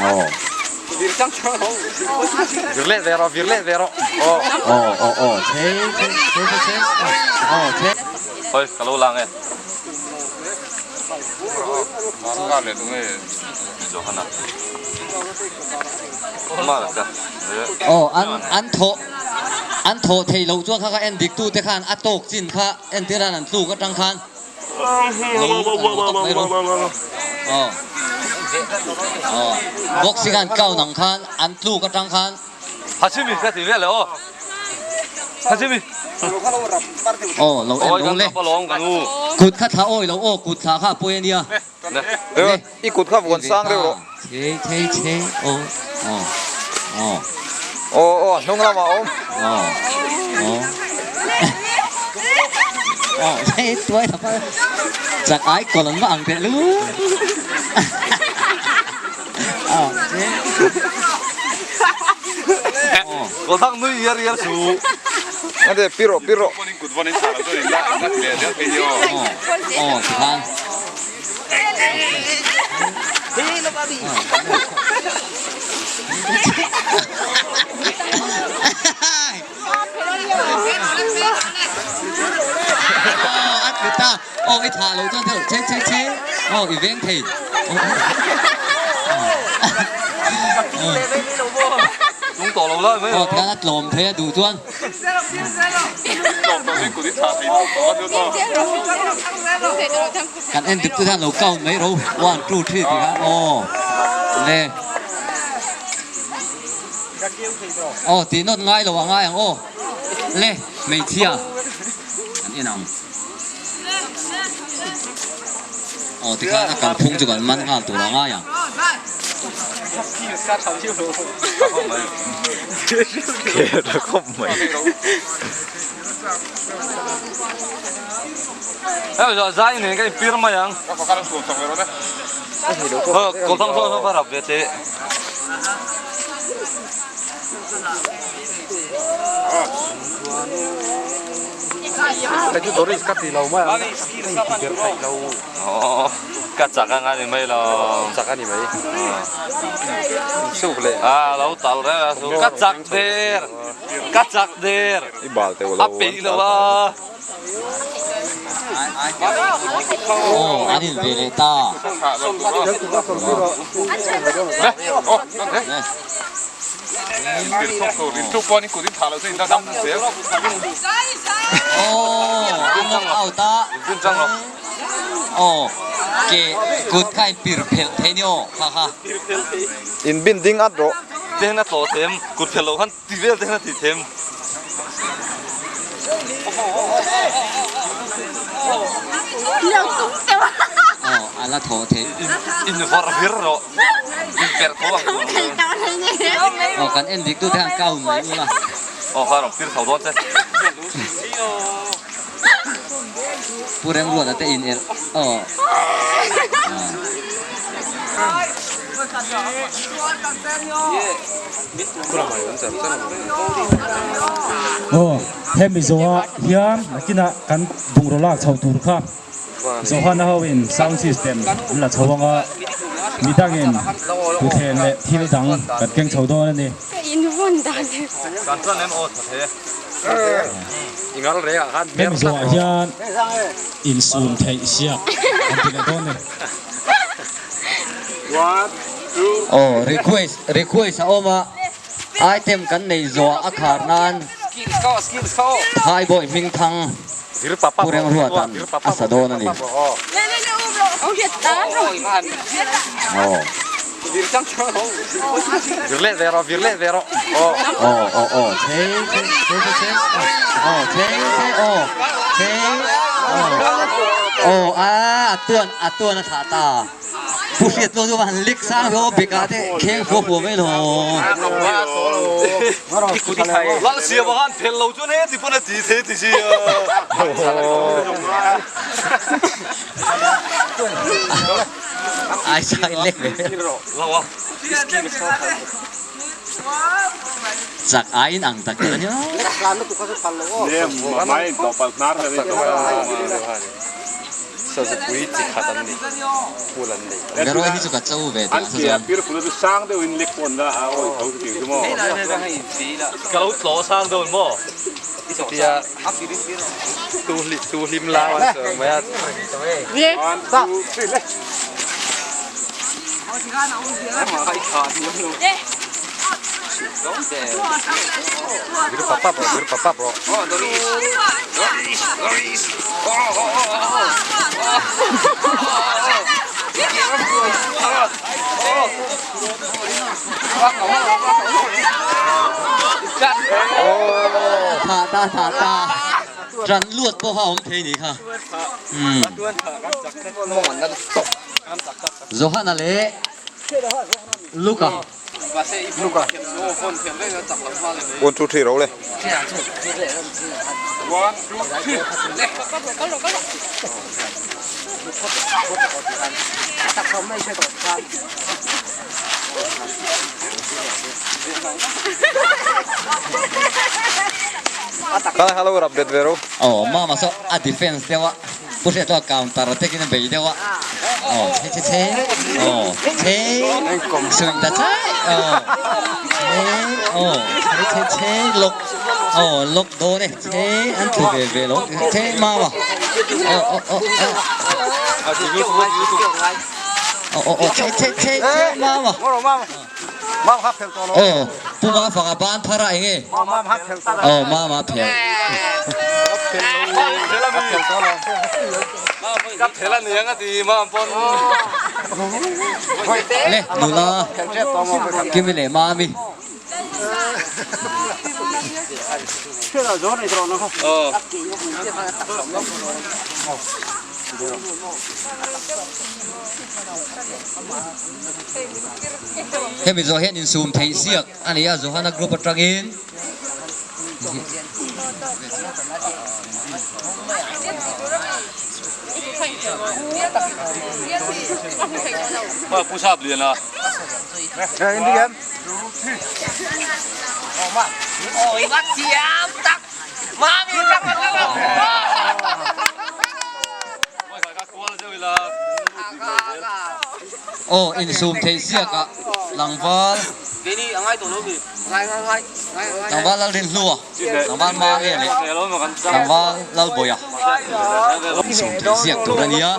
Aw. Vir leh ve rawh, vir leh ve rawh. Aw. Aw, aw, aw, che, che, che, che, che. Aw, che. Oi, ka lo lang e. Johana. Marka. Aw, an an thawh an thawh thei loh chuan kha kha en dik tute khan a tawk chin kha entir an an tluk atang khan lo an lo tawk mai rawh. Aw. Aw, boxing an count ang khan an tluk atang khan. Hachimi ka ti vel e aw. Hachimi. Aw, lo en lo le. Kut kha thla awi lo aw, kut thla kha a pawi a nia. Le. I kut kha vuan sang deuh rawh. Che che che aw aw aw. Aw aw a hnung lamah a awm. Aw aw aw che tuai thapa chak ai kawl an va ang teh lu. Aw che. Aw. Kawl thak nui iar iar su. Ate pi rawh pi rawh. Aw aw tikhan. Aw a tlu ta aw i thlah lo chuan che che che aw i veng thei aw tikhan a tlawm thei a duh chuan. Kan en dik chu hian lo count mai ro one two three tih kha aw le aw tih nawt ngai lo a ngai ang aw le hmeichhia kan en ang aw tikhan a kalphung chu kan man nghal tur a ngai ang. Hei zawh zai nen ka inpir mai ang. Kawr thang sawn sawn rap ve teh. Ka chak ang a ni mai lo. Chak a ni mai. Insuk leh. A lo tal reng a chu. Ka chak der. Ka chak der. I bal teuh lo. A peih lo a. Aw an in ve leh ta. Aw an knock out a. Aw ke kut kha in pir phelh thei ni aw kha kha. In bin ding at rawh. Te hian a tlawh them, kut phelh loh khan ti vel te hian a ti them. Aw a la thawh theih. In var vir rawh, in per tho ang tur. Aw kan en dik tu te hian count mai ula. Aw kha rawn pir tho dawn che. Pu Remruata te in elh aw. Aw hemi zawhah hian nakinah kan bungraw lak chho tur kha Johana ho in sound system an la chho ang a, midangin thutthleng leh thil dang kan keng chho dawn a ni. Hemi zawhah hian insum theih siak an ti leh dawn a ni. Aw request request a awm a, item kan nei zawh a khar nan Thaibawi hmingthang Pu Rengruatan a sa dawn a ni. Aw. Vir leh ve rawh, vir leh ve rawh. Aw. Aw, aw, aw, che, che, che, che, che, aw, che, che, aw, che, aw, aw, a, a tuan, a tuan a thlah ta. Pu hriat lo chu va han lik sang ve aw, beka te kheng fua fua mai lo. Lal siam a khan phel lo chuan heti pawn a ti thei ti sia. Ai sai lek ve. Chak ai in ang tak tak ania. Sazupui chi khat an ni hmul an nei. Beroi hi chu ka cho ve tih a chuan. Ka lo tlawh sang deuh maw? Chutia tu hlim tu hlim lam an sawi ang mai a. Vir pap pap rawh vir pap pap rawh. Tha ta tha ta ran luat pawh kha a awm thei nih kha umm Johana leh Luka. One two three ro le. Kala hello rap bet ve ro. Aw mama saw a defense deuh a pu hriat chu a counter takin a bei deuh a aw che che che aw che suih ta chai aw che aw che che che lock aw lock dawn e che an tlu ve ve lo che mama aw aw aw aw aw aw che che che che mama Aw, Pu Mafanga ban phar a eng e? Aw, Mama a phel. Le, nula Kimi leh Mami. Hemi zawh hian insum theih ziak a ni a, Johana group atangin Aw insum theih ziakah tlangval tlangval Lalrinhlua tlangval Maria leh tlangval Lalbawia insum theih ziak tur a nia.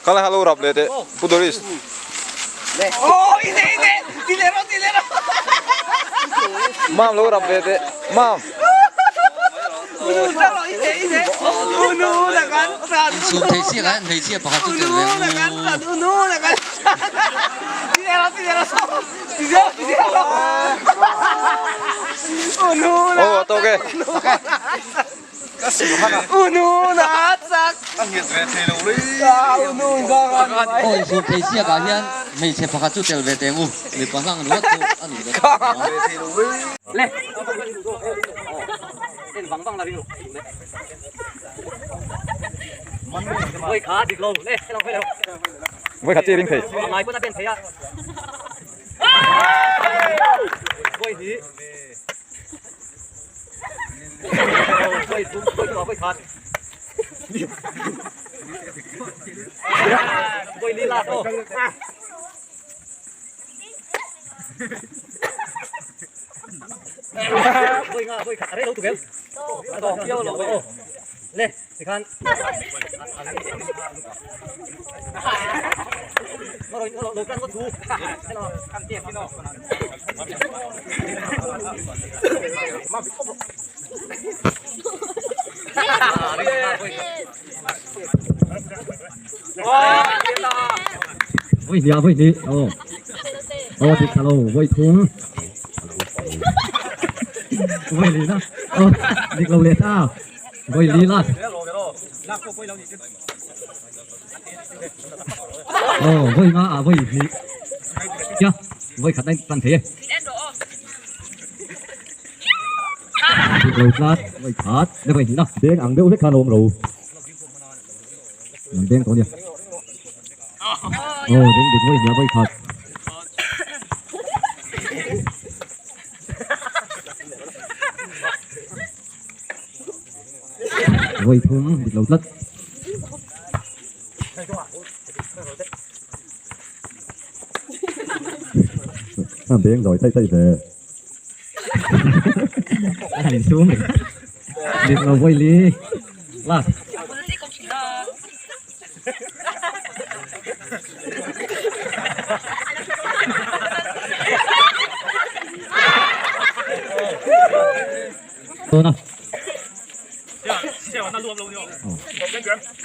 Kala hello rap leh teh Pu Doris. Mam lo rap ve teh Mam. Insum thei chiah ah hian hmeichhia pakhat chu tel ve ang u. Aw a tawk e. Aw insum thei chiah ah hian hmeichhe pakhat chu tel ve teh ang u. Mipa hlang ringawt chu a nih ve tawh ang. Voi khat chi ring thei. Vawi hnih ah vawi hnih aw aw dik thla lo vawi thum vawi li na aw dik lo leh ta vawi li last aw vawi nga ah vawi hnih kia vawi khat a in tan thei e dik lo tlat vawi khat le vawi hnih na Beng ang deuh vek khan a awm lo. An beng tawh a nia. Aw ding dik vawi hniah vawi khat. Vawi thum dik lo tlat. A beng zawi taih taih ve. A han insum reng. Dik lo vawi li. Last. Tuna.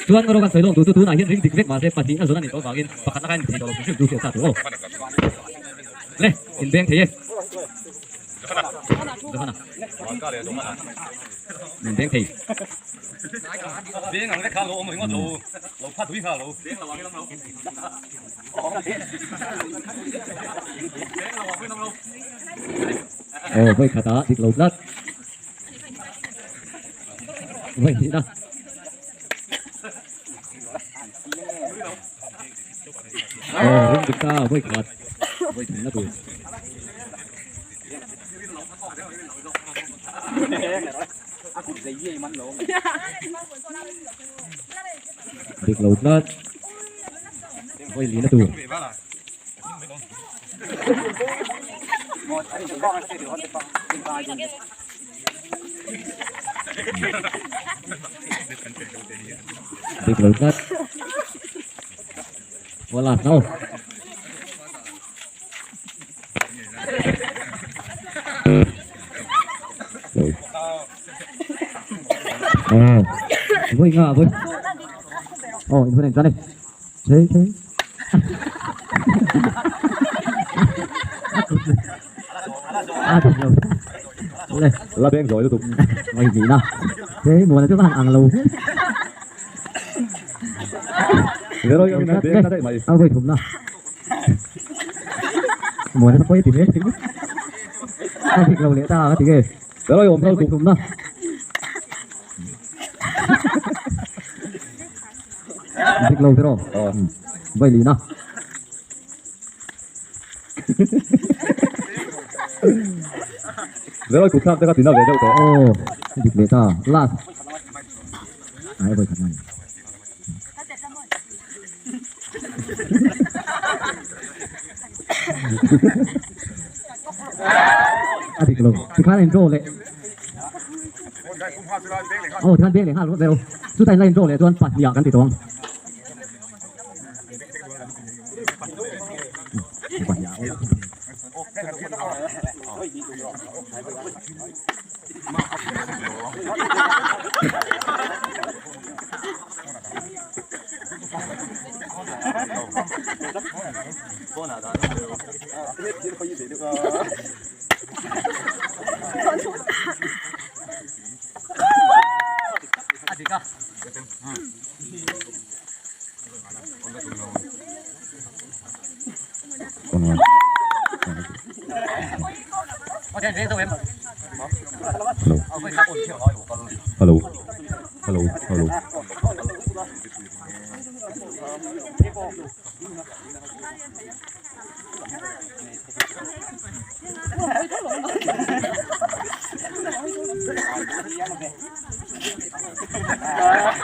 Chuan erawh kan sawi lawk duh chu tunah hian ring dik vek mahse pahnih a zawn a nih tawh avangin pakhatna kha in thei tawh lo hrim hrim chu hriat sa tur aw. Le, in beng thei e. Johana. In beng thei. Beng ang vek kha lo awm ringawt lo, lo phat ui kha lo. Beng lo ang i lam lo. Beng lo ang i lam lo. Aw, vawi khatah dik lo tlat. Vawi hnihna. Aw, ring dik ta, vawi khat. Vawi thumna tur. Dik lo tlat. Vawi lina tur. Dik lo tlat. Wala no. Ờ, vui ngờ vui. Ồ, in này ra đây. Thế thế. A dik lo. Le. La beng zawi lutuk. Mai ni na. Thế mùa này chúng ta ăn lâu. Zero yung na beng na daih mai. A vawi thum na. Mùa này nó quay tìm hết. A dik lo leh ta ka ti nge. Zero yung Vawi thum na. Dik lo tiraw? Vawi li na. Zero kut thlak te kha tina ve deuh tawh. Aw, dik leh ta. Last. Ai vawi khat na ni. A dik lo. Tikhan a in draw leh. Aw, tikhan beng leh nghal rawh vero. Chutah in la in draw leh chuan pahnih ah kan ti tawh ang. Pahnih ah. Hello. Hello. Hello.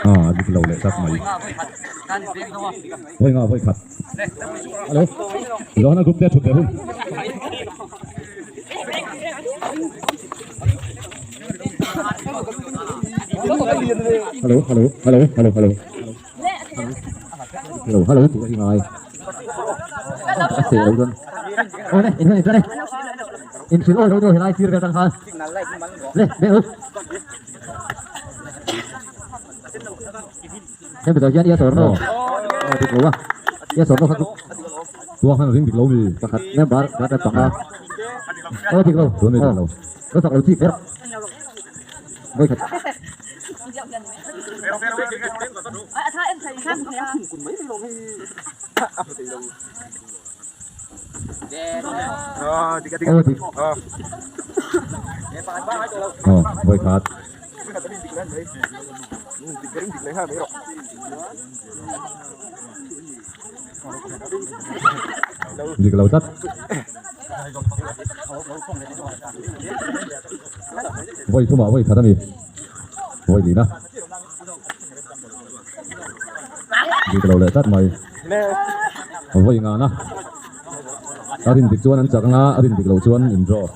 Ah, dik lo leh tak mai. Vawi nga vawi khat. Hello. Johana group te thut leh hun. Hello, hello, hello, hello, hello. Hello, hello, tih a hi ngai. A seh lo chuan. Aw le, in hman chuan e. In hrilh awi lo chu helai sir vel tang khan. Le, be u. Hemi zawh hian ia sawrno. Aw dik lo a. Ia sawrno kha chu. Tuang khan a ring dik lo mi. Pakhat member pakhat leh panga. Aw dik lo. Tuan dik lo. Ka chak lo chi kher. Vawi khat. Aw dik. Aw vawi khat. Dik lo tlat. Vawi thumah vawi khat a ni. Vawi lina. Dik lo leh tlat mai. Vawi ngana. A rin dik chuan an chak anga a rin dik loh chuan in draw.